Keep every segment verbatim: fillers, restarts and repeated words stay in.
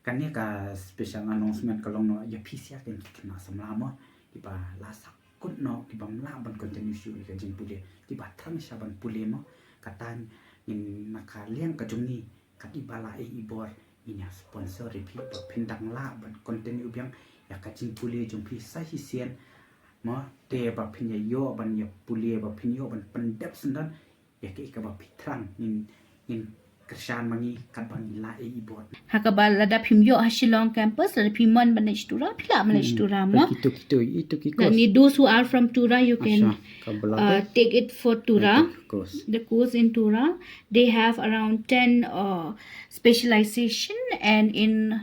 Kane ka special announcement ka long noh ïa phi sha ki khynnah samla mo, kiba la sakut noh, kiba ym lah ban continue shuh ïa ka jingpule, kiba thrang sha ban pule mo. Kata ngin na ka liang ka jong ngi, kat iba la ai i bor, ngin ïa sponsor ïa phi ba phin dang lah ban continue biang ïa ka jingpule jong phi sa shisien mo, te ba phin ïa ïoh ban ïa pule, ba phin ïoh ban pyndep syndon ïa kaei kaba phi thrang. Ngin, ngin kyrshan ma ngi katba ngi la ai i bor. Ha kaba lada phim ïoh ha Shillong campus, lada phim mon ban leit sha Tura, phi lah ban leit sha Tura mo. Kito, kito, ito ki course. Lane those who are from Tura, you can, uh, take it for Tura. Take the course. The course in Tura, they have around ten, uh, specialization, and in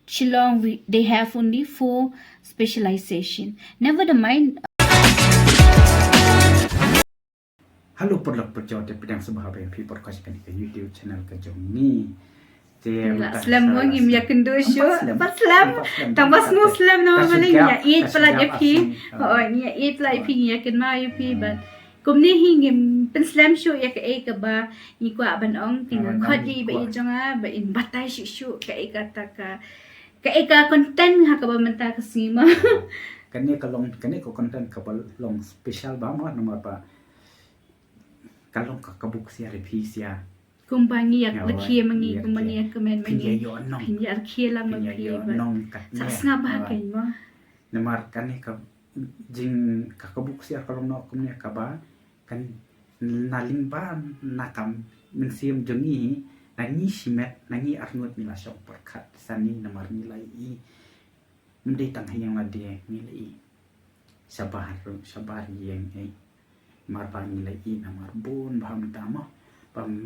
Shillong, we, they have only four specialization. Never the mind. Hello, paralok parajor, te pdiang sngewbha ïa phi baroh sha kane ka YouTube channel ka jong ngi. Te la slem mo, ngim ïa kynduh shuh. Pat slem. Tang ba sngewslem na ma lei, ïa ïeit palat ïa phi. Oh, ïa ïeit palat ïa phi, ïa kynmaw ïa phi, but kumne hi ngim pynslem shuh ïa kaei kaba ngi kwah ban ong, te nga khot ïa i ba i jong nga ba in batai shuh shuh kaei kata ka, kaei ka content ha kaba mynta ka sngi mo. Kane ka long, kane ka content kaba long special bha mo, namar ba ka long ka, ka buk sia re phi sia. Kumba ngi ïa rakhe ma ngi, kumba ngi ïa kmen ma ngi. Phin ïa ïoh nong. Phin ïa rakhe lang ma phi, phin ïa ïoh nong kat ne. Sa sngap bha kein mo. Namar kane ka jing ka, ka buk sia ka long noh kumne kaba kan na lyngba na ka mynsiem jong ngi, na ngi shimet, na ngi arngut ngi la shong pyrkhat sani namar ngi la i. Ym dei tang ha ïing lade ngi la i. Shabar, shabar ïing ei. Namar ba ngi la i namar bun bha mynta mo. Bam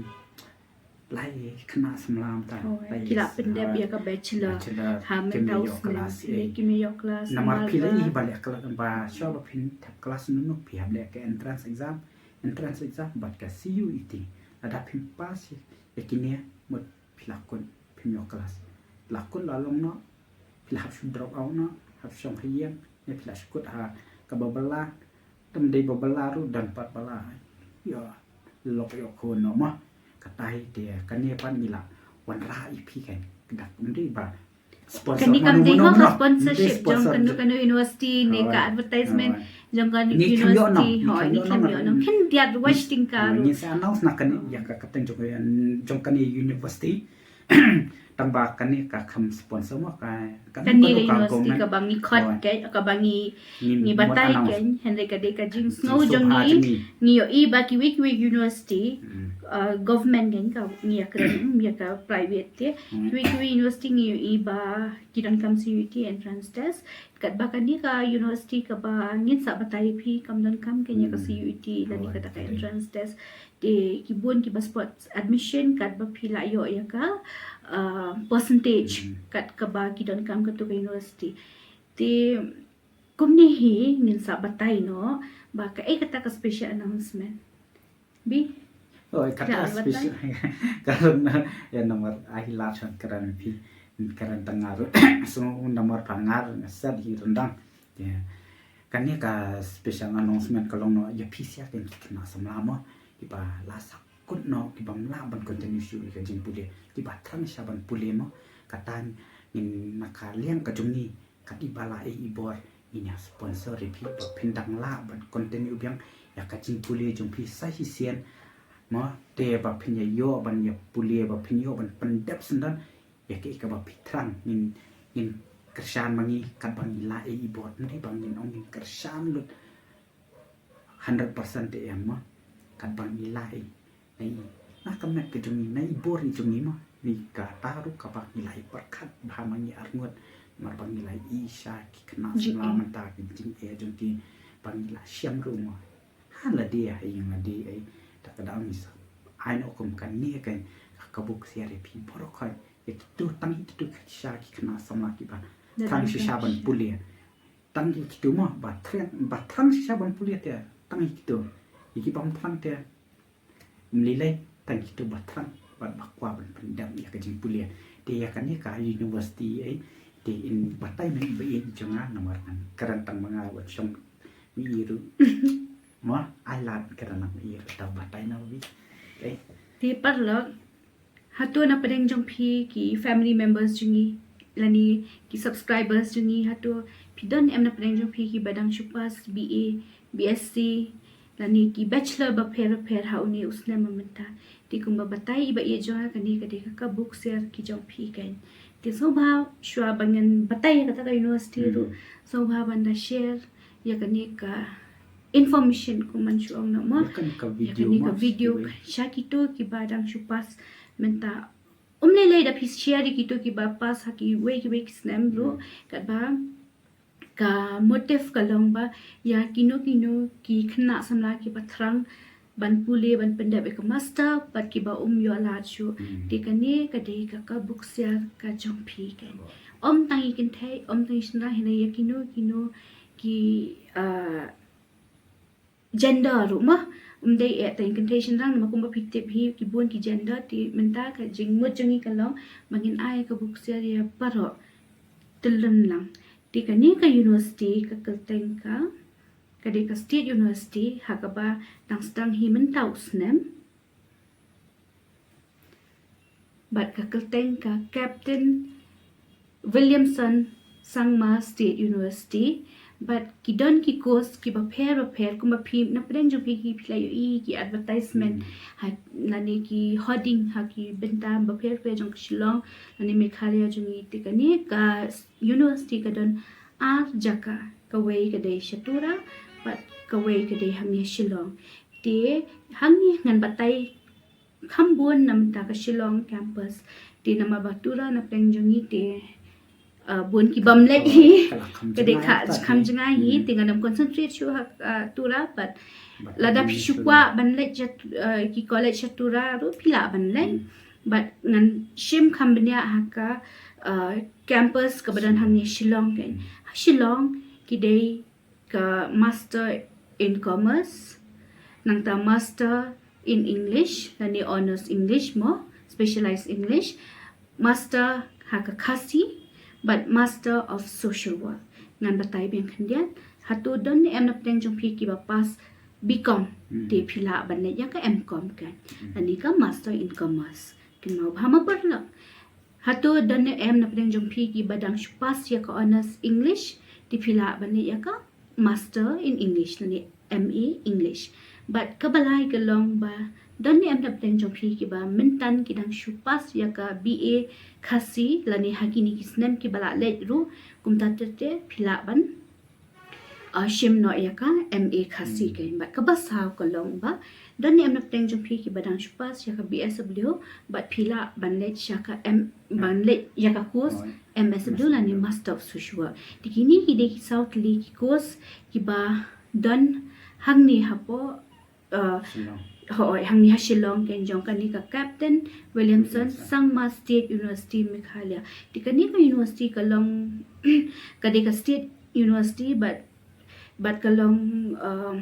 lai khynnah samla mynta. Ki la pyndep ïa ka bachelor. Bachelor. Ha mynta u snem. Ki mih ïoh klas. Namar phi la i ba leh klas, ba shuwa ba phin thep klas nunu phi hap leh ka entrance exam. Entrance exam bad ka C U E T. Lada phim pass ïa kine mut phi la kut, phim ïoh klas. Phi la kut la long noh, phi la hap shu drop out noh, hap shong ha ïing, ne phi la shu kut ha kaba bylla, tam dei ba bylla ruh don pat bylla. Ïa lok ïoh khun noh mo. Katai te kane pat ngi la wanrah ïa phi kan. Ka dak ym dei ba sponsor. Kane kam dei ka sponsorship jong kano kano university ne ka advertisement jong kano university. Hooid, ngi khlem ïoh nong. Khyndiat ruh, washting ka ruh. Ngin sa announce na kane ïa ka kyrteng jong kane university. Tang ba kane ka kham sponsor mo ka, kane ka university kaba ngi khot, kaba ngi, ngi batai kein, hynrei ka dei ka jingsngew jong ngi. Ngi ïohi ba kiwei kiwei university, uh, government kein ka ngi ïa kren, ïa ka private te. Kiwei kiwei university ngi ïohi ba ki donkam C U E T entrance test. Katba kane ka university kaba ngin sa batai phi kam donkam kein ïa ka C U E T lane kata ka entrance test. Te ki bun kiba spot admission katba phi la ïoh ïa ka, uh, percentage kat kaba ki donkam kato ka university. Te kumne hi ngin sa batai noh ba kaei kata ka special announcement. Bi? Oh, kata special. Ka long na ïa namar ai lad shan kren phi, kren tang ngar. So namar pa ngar set hi rendang. Kane ka special announcement ka long noh ïa phi sha ki khynnah samla mo, kiba la sakut noh, kiba ym lah ban continue shuh ïa ka jingpule, kiba thrang sha ban pule mo. Kata ngin na ka liang ka jong ngi, kat iba la ai i bor, ngin ïa sponsor ïa phi ba phin dang lah ban continue biang ïa ka jingpule jong phi sa shisien mo, te ba phin ïa ïoh ban ïa pule, ba phin ïoh ban pyndep syndon ïa kaei kaba phi thrang. Ngin, ngin kyrshan ma ngi katba ngi la ai i bor. Ym dei ba ngin ong, ngin kyrshan lut hundred percent te em mo. Katba ngi la ai, ai na ka met ka jong ngi, na i bor i jong ngi mo. Ni kata ruh kaba ngi la ai pyrkhat bha ma ngi arngut. Namar ba ngi la i sha ki khynnah samla mynta, ki jingeh jong ki ba ngi la shem ruh mo. Ha lade ha ïing lade ai, da ka dang ngi sa ai noh kum kane ka, ka buk sia re phi baroh khoit. Ïa kito tang ïa kito sha ki khynnah samla kiba thrang shisha ban pule. Tang ïa kito mo ba thrang, ba thrang shisha ban pule te tang ïa kito. Ïa kiba ym thrang te ym lei lei, tang ïa kito ba thrang bad ba kwah ban pyndep ïa ka jingpule. Te ïa kane ka university ai, te in batai ma i ba ïeit jong nga namar ngan kren tang ma nga wat shong ma i ruh. Mo, ai lad kren nang ma i ruh, ta batai na wi. Te paralok, Hato na pdeng jong phi ki family members jong ngi, lane ki subscribers jong ngi, hato phi don em na pdeng jong phi kiba dang shu pass B A, B S C, lane ki bachelor bapher bapher ha une u snem mynta. Te kumba batai i ba ïeit jong nga, kane ka dei ka, ka buk sir ki jong phi kein. Te sngewbha shuwa ba ngan batai kata ka university ruh, sngewbha ban da share ïa kane ka information, kumban shu ong noh mo. Ïa kane ka video sha kito kiba dang shu pass mynta. Um lei lei da phi share ïa kito kiba pass ha kiwei kiwei ki snem ruh, katba ka motive ka long ba ïa kino kino ki khynnah samla kiba thrang ban pule, ban pyndep ïa ka master, bad kiba um ïoh lad shuh. Te kane ka dei ka, ka buk sir ka jong phi kein. Ym tang ïa kynthei, ym tang ïa shynrang, hynrei ïa kino kino ki, ah, gender ruh mo. Um dei eh tang ïa kynthei shynrang, namar kumba phi tip hi ki bun ki gender, te mynta ka jingmut jong ngi ka long ba ngin ai ka buk sir ïa baroh tylli lang. Te kane ka university ka kyrteng ka, ka dei ka State University ha kaba dang sdang hi mynta u snem. Bad ka kyrteng ka Captain Williamson Sangma State University. Bad ki don ki course kiba pher bapher, kumba phi na pdeng jong phi ki, phi la ïohi ki advertisement ha, lane ki hoarding ha ki bynta bapher bapher jong ka Shillong lane Meghalaya jong ngi. Te kane ka university ka don ar jaka, kawei ka dei sha Tura bad kawei ka dei hangne Shillong. Te hangne ngan batai kham bun na mynta ka Shillong campus. Te namar ba Tura na pdeng jong ngi te, ah, bun ki bym leit hi. Ka dei ka kham jngai hi, te ngan ym concentrate shuh ha, ah, Tura, bad lada phi shu kwah ban leit sha, ah, ki college sha Tura ruh phi lah ban leit. Bad ngan shim kham bniah ha ka, ah, campus kaba don hangne Shillong kein. Ha Shillong ki dei ka Master in Commerce, nangta Master in English, lane Honours English mo, Specialized English, Master ha ka Khasi, bad Master of Social Work. Ngan batai biang khyndiat, hato don ne em na pdeng jong phi kiba pass B Com, te phi lah ban leit ïa ka M Com kein, lane ka Master in Commerce. Kynmaw bha ma paralok. Hato don ne em na pdeng jong phi kiba dang shu pass ïa ka Honours English, te phi lah ban leit ïa ka Master in English lane M A English. Bad kaba lai ka long ba don ne em na pdeng jong phi kiba mynta ki dang shu pass ïa ka B A Khasi lane ha kine ki snem kiba la leit ruh, kumta te te phi lah ban, ah, shim noh ïa ka M A Khasi kein. Bad kaba saw ka long ba don ne em na pdeng jong phi kiba dang shu pass ïa ka B S W, bad phi lah ban leit sha ka M, ban leit ïa ka course M S W lane Master of Social Work. Te kine ki dei ki saw tylli ki course kiba don hangne hapoh, uh, hooid, hangne ha Shillong kein, jong kane ka Captain Williamson Sangma State University Meghalaya. Te kane ka university ka long, ka dei ka state university, bad, bad ka long, uh,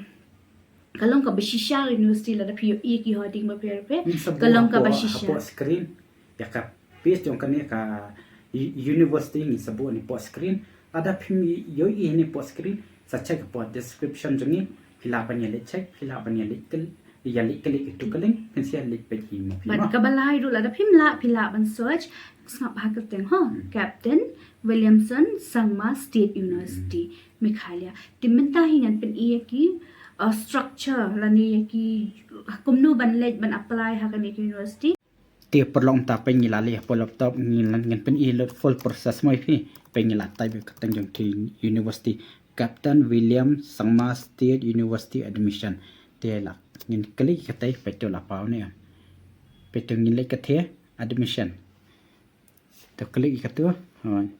ka long kaba shisha university, lada phi ïohi ki hoarding bapher bapher, ka long kaba shisha. Hapoh screen, ïa ka page jong kane ka u-, university ngin sa buh ne hapoh screen. Lada phim ïohi ne hapoh screen, sa check hapoh description jong ngi, phi lah ban ïa leit check, phi lah ban ïa leit click, ïa leit click ïa uto ka link, phin sa ïa leit peit hi mo. Bad kaba lai ruh lada phim lah, phi lah ban search, sngap ha ka kyrteng ho, Captain Williamson Sangma State University Meghalaya. Te mynta hi ngan pyni ïa ki, uh, structure lane ïa ki kumno ban leit ban apply ha kane ka university. Te paralok, mynta peit ngi la leit hapoh laptop, ngi la, ngan pyni lut full process mo ïa phi. Peit ngi la type ïa ka kyrteng jong ka university, Captain William Sangma State University admission. Te la ngin click ïa kata, peit to la paw ne. Peit to ngin leit kata admission. To click ïa kato. Hooid.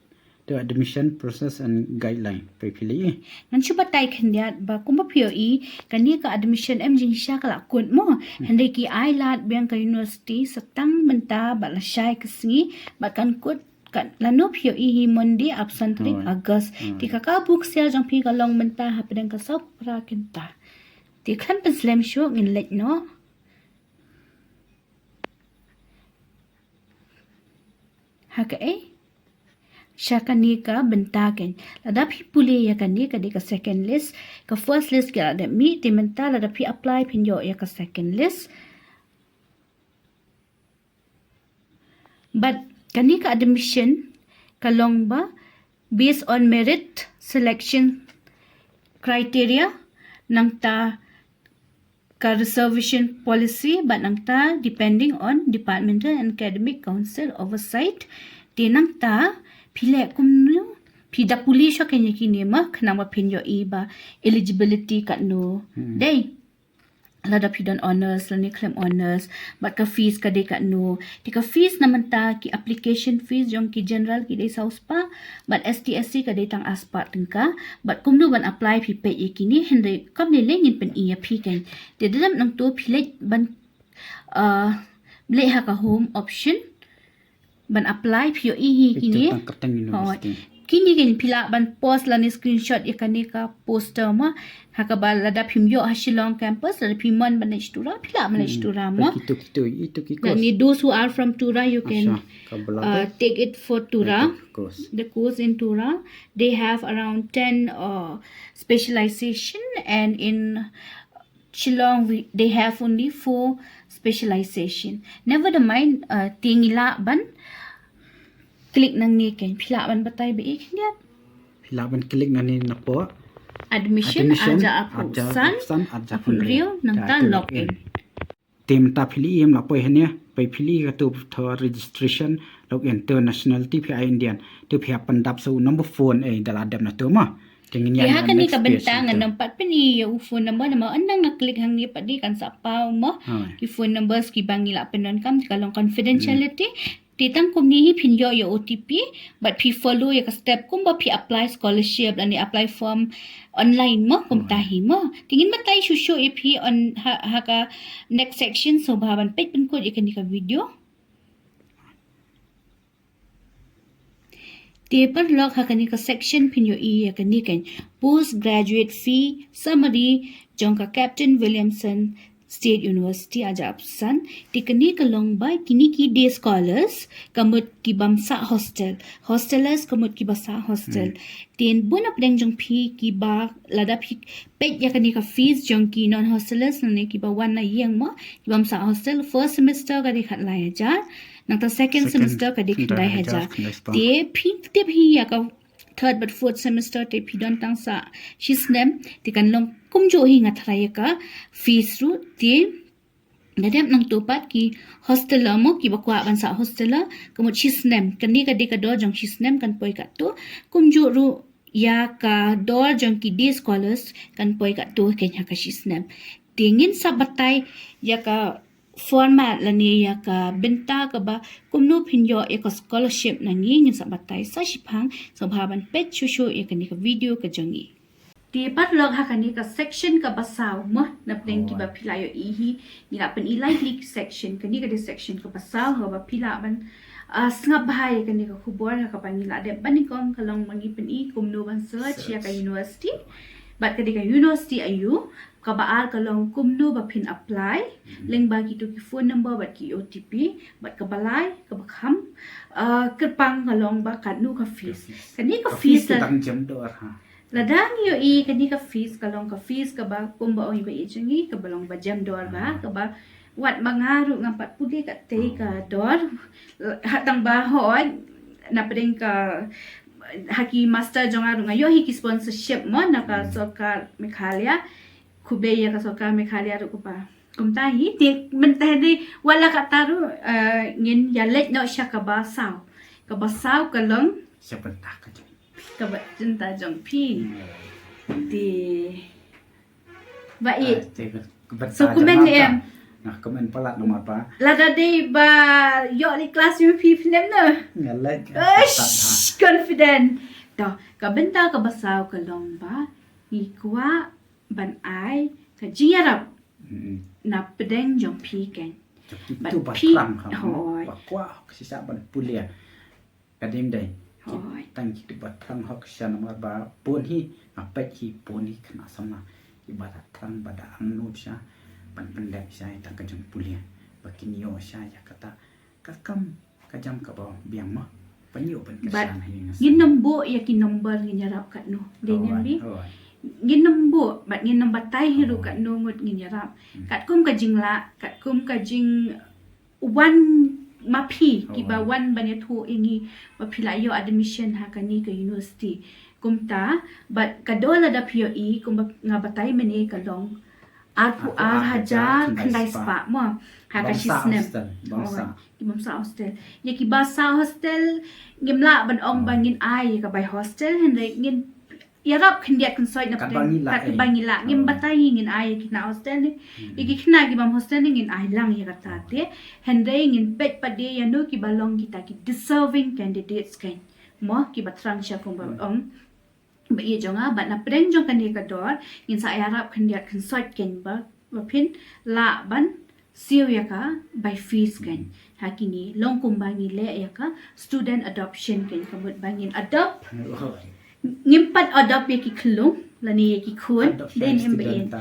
To admission process and guideline. Peit phi lei. Ngan shu batai khyndiat ba kumba phi ïohi, kane ka admission em jingshisha ka la kut mo. Hynrei ki ai lad biang ka university sa tang mynta bad lashai ka sngi, bad kan kut, kan, lano phi ïohi hi Monday, arphew san tarik August. Te ka, ka buk sir jong phi ka long mynta hapdeng ka saw phra kynta. Te khlem pynslem shuh, ngin leit noh. Ha kaei? Sha kane ka bynta kein. Lada phi pule ïa kane ka dei ka second list, ka first list ka la dep mih, te mynta lada phi apply phin ïoh ïa ka second list. Bad kane ka admission ka long ba based on merit selection criteria, nangta ka reservation policy, bad nangta depending on departmental and academic council oversight. Te nangta phi leh kumno, phi da pule shuh kane kine ma, khnang ba phin ïohi ba eligibility katno. Hmm. Dei. Lada phi don honours lane khlem honours, bad ka fees ka dei katno. Te ka fees na mynta, ki application fees jong ki general ki dei saw spah, bad S T S C ka dei tang ar spah tyngka, bad kumno ban apply phi peit ïa kine, hynrei kam lei lei ngin pyni ïa phi kan. Te da dep nangto phi leit ban, uh, leit ha ka home option, ban apply phi ïohi hi kine. Tang kyrteng university. Kine kan phi lah ban post lane screenshot ïa kane ka poster ma. Ha kaba lada phim ïoh ha Shillong campus, lada phi mon ban leit sha Tura, phi lah ban leit sha Tura ma. Kito, kito, ito ki course. Lane those who are from Tura, you can, uh, take it for Tura. The course in Tura, they have around ten, uh, specialization, and in Shillong, we, they have only four specialization. Never the mind, uh, te ngi lah ban click nangne kan. Phi lah ban batai ba ïa khyndiat. Phi lah ban click nangne napoh admission, admission, arja arphew san, arphew hynriew, nangta log in. Te mynta phi lah ïa, em, lah poi hangne, phi lah ïa kato through registration, log in, to nationality phi ai Indian. To phi hap pyndap sa u number phone, eh, da la dep nato ma. Te ngin ïa ha kane ka bynta ngan ym pat pyni ïa u phone number namar ynda nga click hangne pat de kan sa paw ma ki phone numbers kiba ngi lah pyndonkam, te ka long confidentiality. Te tang kumne hi phin ïoh ïa O T P, bad phi follow ïa ka step kumba phi apply scholarship lane apply form online ma, kumta hi ma. Te ngin batai shuh shuh ïa phi on ha, ha ka next section, sngewbha ban peit pynkut ïa kane ka video. Te paralok, ha kane ka section phin ïohi ïa kane kan postgraduate fee summary jong ka Captain Williamson State University, arja arphew san. Te kane ka long ba kine ki day scholars, ka mut ki bym sah hostel. Hostelers, ka mut kiba sah hostel. Hmm. Te bun na pdeng jong phi kiba, lada phi peit ïa kane ka fees jong ki non hostelers, lane kiba wan na ïing mo, ki bym sah hostel, first semester ka dei khatlai hajar, nangta second semester ka dei khyndai hajar. Te phi tip hi ïa ka third bad fourth semester te phi don tang sa shisnem, te kan long kumjuh hi, nga tharai ïa ka fees ruh. Te da dep nangto pat ki hosteler mo, kiba kwah ban sah hosteler, ka mut shisnem, kane ka dei ka dor jong shisnem, kan poi katto. Kumjuh ruh ïa ka dor jong ki day scholars kan poi katto kein ha ka shisnem. Te ngin sa batai ïa ka format lane ïa ka bynta kaba kumno phin ïoh ïa ka scholarship na ngi, ngin sa batai sa shiphang, sngewbha ban peit shuh shuh ïa kane ka video ka jong ngi. Te paralok, ha kane ka section kaba saw mo, na pdeng kiba phi la ïohi hi, ngi la pyni lai tylli ki section, kane ka dei section kaba saw, haba phi lah ban, ah, sngap bha ïa kane ka khubor, ha kaba ngi la dep ban nyngkong ka long ba ngi pyni kumno ban search ïa ka university. Bad ka dei ka university aiu, kaba ar ka long kumno ba phin apply, lyngba kito ki phone number bad ki O T P, bad kaba lai, kaba kham, ah, kyrpang ka long ba katno ka fees. Kane ka fees ka dang jem dor ha. Lada ngi ïohi kane ka fees ka long ka fees kaba kumba ong ïa ba ïeit jong ngi kaba long ba jem dor bha, kaba wat ma nga ruh ngam pat pule kaei ka dor. Ha tang ba hooid na pdeng ka ha ki master jong nga ruh nga ïoh hi ki sponsorship mo na ka sorkar Meghalaya. Khublei ïa ka sorkar Meghalaya ruh kaba kumta hi. Te mynta hi wat la katta ruh, eh, ngin ïa leit noh sha kaba saw. Kaba saw ka long sha bynta ka jong kaba bynta jong phi. Te ba ïeit. So comment ne em? Nga comment palat namar ba lada dei ba ïoh leit klas ïa phi, phi nym na. Nga leit. Uish, confident. To, ka bynta kaba saw ka long ba ngi kwah ban ai ka jingïarap na pdeng jong phi kein. Bad phi, hooid, ba kwah ka shisha ban pule. Ka dei, dei. Hooid. Tang ki ba thrang hok sha namar ba bun hi, nga peit hi bun hi khynnah samla kiba da thrang ba da angnud sha ban pyndep sha ïa ka jingpule ba kin ïoh sha ïa kata ka kam ka jam kaba biang ma. Ban ïoh ban kyrshan ha ïing. Ngin nym buh ïa ki number, ngin ïarap katno. Dei ne em? Hooid. Ngin nym buh bad ngin nym batai hi ruh katno ngut ngin ïarap. Katkum ka jinglah, katkum ka jing wan ma phi kiba wan ban ïathuh ïa ngi ba phi la ïoh admission ha kane ka university. Kumta, bad ka dor lada phi ïohi, kumba nga batai mynne ka long arphew ar hajar khyndai spah mo, ha ka shisnem. Bym sah hostel. Ïa kiba sah hostel, ngim lah ban ong ba ngin ai ïa ka bai hostel, hynrei ngin ïarap khyndiat khynsoit na pdeng katba ngi lah. Ngim batai ngi ngin ai ïa ki khynnah hostel ne, ïa ki khynnah ki bym hostel ne ngin ai lang ïa kata te. Hynrei ngin peit pat de ïa no kiba long kita ki deserving candidates kein mo, kiba thrang sha kumba ong ba ïeit jong nga, bad na pdeng jong kane ka dor ngin sa ïarap khyndiat khynsoit kein ba, ba phin lah ban siew ïa ka bai fees kein. Ha kine long kumba ngi leh ïa ka student adoption kein, ka mut ba ngin adopt. Ngim pat adopt ïa ki khyllung lane ïa ki khun, dei ne em ba ïeit.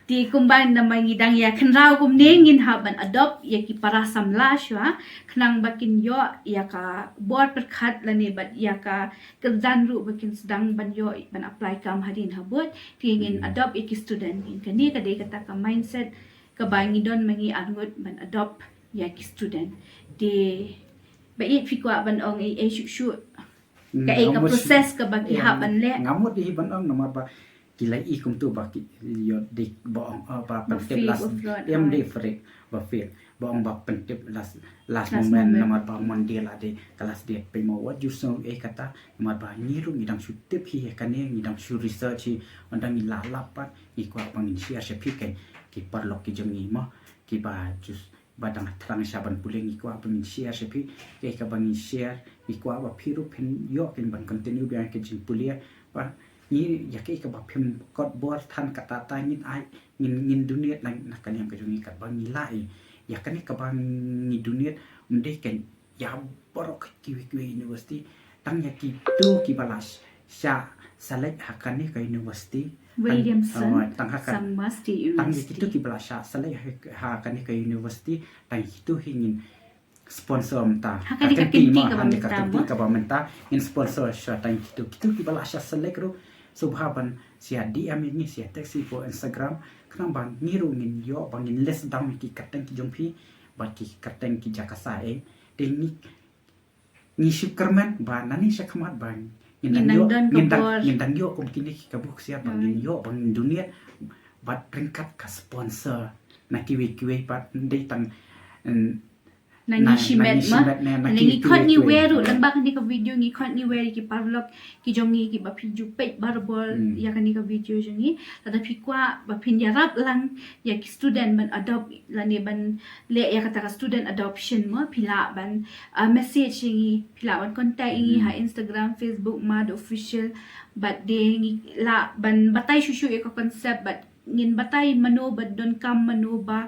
Te kumba namar ngi dang ïa khynraw kumne, ngin hap ban adopt ïa ki para samla shuwa, khnang ba kin ïoh ïa ka bor pyrkhat lane bad ïa ka kyrdan ruh ba kin sdang ban ïoh ban apply kam hadien habud. Te ngin adopt ïa ki student. Ngin, kane ka dei kata ka mindset kaba ngi don ma ngi arngut ban adopt ïa ki student. Te ba ïeit, phi kwah ban ong ei ei shuh shuh? Kaei ka process kaba ki hap ban leh? Nga mut hi ban ong namar ba ki la i kumtu ba ki ïoh dei ba ong ba pyntip last, em dei free ba fake ba ong ba pyntip last, last moment, namar ba Monday la dei ka last date pynmih. Wat ju sngew ei kata, namar ba ngi ruh ngi dang shu tip hi ïa kane, ngi dang shu research hi. Ynda ngi la lap pat ngi kwah ba ngin share sha phi kein, ki paralok ki jong ngi mo, kiba just ba dang thrang sha ban pule, ngi kwah ba ngin share sha phi. Kaei kaba ngin share, ngi kwah ba phi ruh phin ïoh kein ban continue biang ka jingpule. Ba ngi ïa kaei kaba phim kot bor than kata ta ngin ai, ngin, ngin donate lang na ka liang ka jong ngi katba ngi lah. Ïa kane kaba ngi donate ym dei kein ïa baroh kiwei kiwei university, tang ïa kito kiba la shah select ha kane ka university, Williamson Sangma State University. Tang ïa kito kiba la shah select ha, ha kane ka university, tang ïa kito hi ngin sponsor mynta. Ha kane ka kynti kaba mynta, ngin sponsor shuwa tang ïa kito, kito kiba la shah select ruh sngewbha ban sha D M ïa ngi, sha text ïa ngi ha Instagram, khnang ba ngi ruh ngin ïoh ba ngin list down ïa ki kyrteng ki jong phi bad ki kyrteng ki jaka sah. Te ngi, ngi shu kyrmen ba nangne sha khmat ba ngin dang ïoh, ngin dang ïoh kum kine ki kabu ksiar ba ngin ïoh ba ngin donate bad ryngkat ka sponsor na kiwei kiwei pat, ym dei tang na ngi shimet ma. Ngi khot ngi wer ruh lyngba kane ka video, ngi khot ngi wer ïa ki paralok ki jong ngi kiba phi ju peit barabor ïa kane ka video jong ngi. Lada phi kwah ba phin ïarap lang ïa ki student ban adopt lane ban leh ïa kata ka student adoption mo, phi lah ban message ïa ngi, phi lah ban contact ïa ngi ha Instagram, Facebook, Mad Official. Bad de ngi lah ban batai shuh shuh ïa ka concept bad ngin batai mano ba donkam, mano ba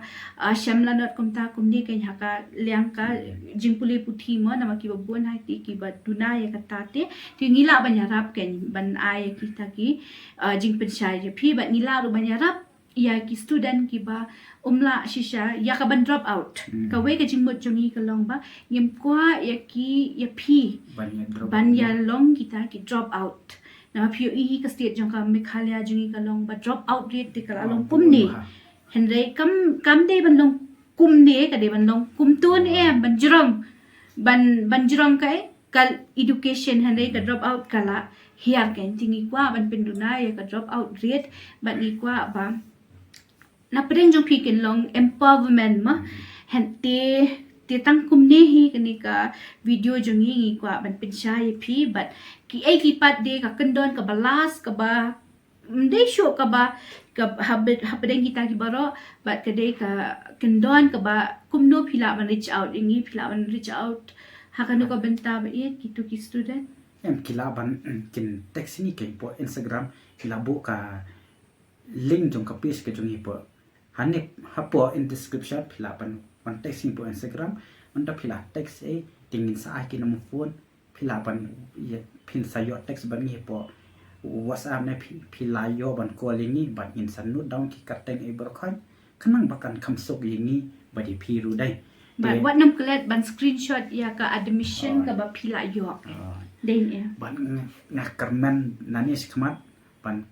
shem lanot kumta kumne kein ha ka liang ka jingpule puthi mo, namar kiba bun ha te kiba duna ïa kata te. Te ngi lah ban ïarap kein ban ai ïa kita ki jingpynshai ïa phi bad ngi lah ruh ban ïarap ïa ki student kiba um lah shisha ïa ka ban drop out. Kawei ka jingmut jong ngi ka long ba ngim kwah ïa ki, ïa phi ban ïa long kita ki drop out. Namar phi ïohi hi ka state jong ka Meghalaya jong ngi ka long ba drop out rate te ka la long kumne. Hynrei kam, kam dei ban long kumne, ka dei ban long kumto ne em, ban jrong, ban, ban jrong ka, ka education, hynrei ka drop out ka la hiar kein. Te ngi kwah ban pynduna ïa ka drop out rate bad ngi kwah ba na pdeng jong phi kin long empowerment ma. Hynrei te, te tang kumne hi kane ka video jong ngi, ngi kwah ban pynshai ïa phi bad kiei ki pat de ka kyndon kaba last kaba ym dei shuh kaba, ka hapdeng, hapdeng kita ki baroh bad ka dei ka kyndon kaba kumno phi lah ban reach out ïa ngi, phi lah ban reach out ha kano ka bynta ba ïeit kito ki student? Em, ki lah ban, kin text ïa ngi kein hapoh Instagram, ki lah buh ka link jong ka page ka jong ngi hapoh hangne, hapoh in description, phi lah ban, ban text ïa ngi hapoh Instagram. Ynda phi lah text ei, te ngin sa ai ki number phone, phi lah ban, phin sa ïoh text bad ngi hapoh WhatsApp ne phi, phi lah ïoh ban call ïa ngi bad ngin sa note down ki kyrteng ei baroh khnang ba kan kham suk ïa ngi bad ïa phi ruh dei. Bad wat nym klet ban screenshot ïa ka admission kaba phi lah ïoh. Dei ne em? Bad nga kyrmen nangne shakhmat ban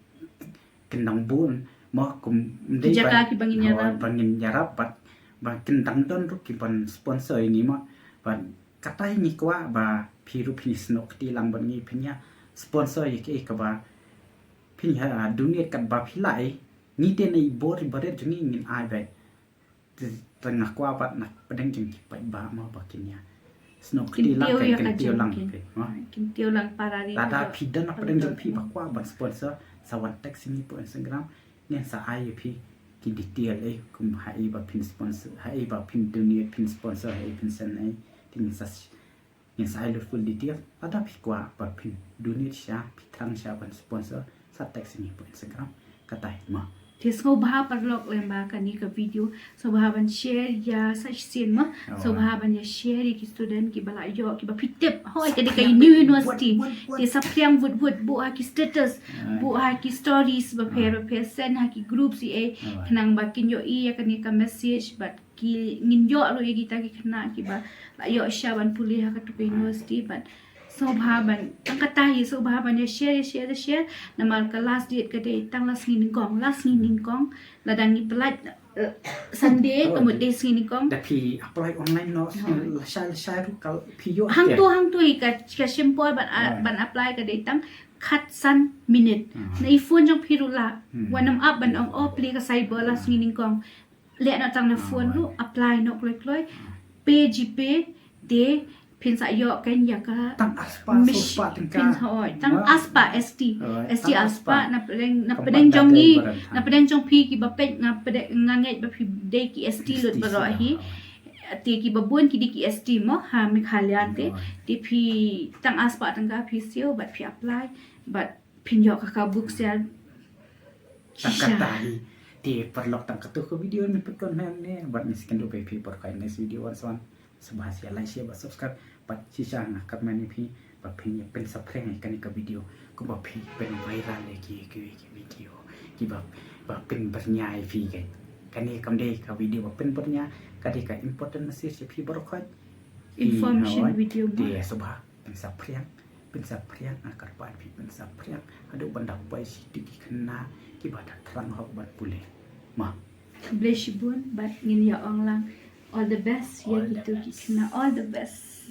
kin dang bun mo, kum dei jaka kiba ngin ïarap, ba ngin ïarap bad ba kin dang don ruh ki ban sponsor ïa ngi mo. Ban kata hi ngi kwah ba phi ruh phin ïa snoh kti lang ban ngi phin ïa sponsor ïa kaei kaba phin ïa donate katba phi lah. Ngi te na i bor i barit jong ngi ngin ai beit. Te nga kwah pat na pdeng jong ki paidbah mo ba kin ïa snoh kti lang, kin tiew lang phi mo. Kin tiew lang para ri. Lada phi don na pdeng jong phi ba kwah ban sponsor, sa wan text ïa ngi po Instagram. Ngin sa ai ïa phi ki detail eh, kum haei ba phin sponsor, haei ba phin donate, phin sponsor, haei phin send ei. Te ngin sa ngin sa ai lut full detail. Lada phi kwah ba phin donate sha, phi thrang sha ban sponsor, sa text ïa ngi po Instagram. Kata hi mo. Te sngewbha paralok lem ba kane ka video, sngewbha ban share ïa sa shisien mo. Sngewbha ban ïa share ïa ki student kiba la ïoh, kiba phi tip hoi ka dei ka university. Te sa phriang wut wut, buh ha ki status, buh ha ki stories bapher bapher, send ha ki groups ïa ei, khnang ba kin ïohi ïa kane ka message bad ki ngin ïoh ruh ïa kita ki khynnah kiba la ïoh sha ban pule ha katu ka university. Bad sngewbha ban, tang kata hi sngewbha ban ïa share, ïa share, ïa share. Namar ka last date ka dei tang la sngi nyngkong, la sngi nyngkong. Lada ngi pynlait, eh, Sunday ka mut dei sngi nyngkong. Da phi apply online noh, la shai la shai ruh ka phi ïoh. Hangto hangto hi ka, ka shim por ban, ban apply ka dei tang khatsan minit. Na i phone jong phi ruh lah. Wat nym ap ban ong oh plie ka cyber la sngi nyngkong. Leh noh tang na phone ruh, apply noh kloi kloi. Pay GPay, te phin sa ïoh kein ïa ka tang arspah, sospah tyngka. Phin sa oi tang arspah, ST, ST arspah. Na pdeng, na pdeng jong ngi, na pdeng jong phi kiba peit, na pdeng, nga ngeit ba phi dei ki ST lut baroh hi. Te kiba bun ki dei ki ST mo ha Meghalaya te. Te phi tang arspah tyngka phi siew bad phi apply bad phin ïoh ka, ka buk sel. Tang kata hi. Te paralok tang katu ka video ngi pynkhot hangne bad ngi sa ïakynduh bad phi por ka next video wan sa wan. Sngewbha sa like, share bad subscribe bad shisha nga kyrmen ïa phi ba phin ïa pynsaphriang ïa kane ka video kumba phi pyn viral ïa ki, ki, ki video kiba, ba pynbyrngia ïa phi. Kane kam dei ka video ba pynbyrngia, ka dei ka important message ïa phi baroh. Information video mo. Te sngewbha pynsaphriang, pynsaphriang, nga kyrpad phi pynsaphriang haduh ban da poi sha kitu ki khynnah kiba da thrang hok ban pule. Mo. Khublei shibun bad ngin ïa ong lang all the best ïa kitu ki khynnah, all the best.